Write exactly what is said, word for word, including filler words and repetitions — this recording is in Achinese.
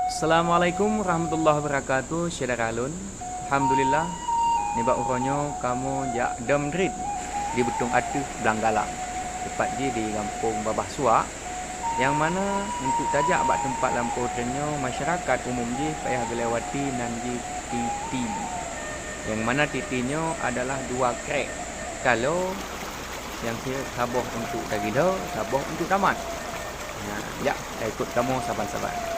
Assalamualaikum warahmatullahi wabarakatuh, syedara lôn. Alhamdulillah, nibak uroe nyoe kamoe jak dom drit di Beutong Ateueh Blang Galang, teupat jih di Gampông Babah Suak, nyang mana untuk tajak bak teumpat lampôh treun nyoe, masyarakat umum jih payah geulewati nan jih titi. Nyang mana titi nyoe adalah dua krek. Kalo nyang si-, saboh untuk tagila, saboh untuk tamat. Nah, jak, taikot kamoe saban-saban.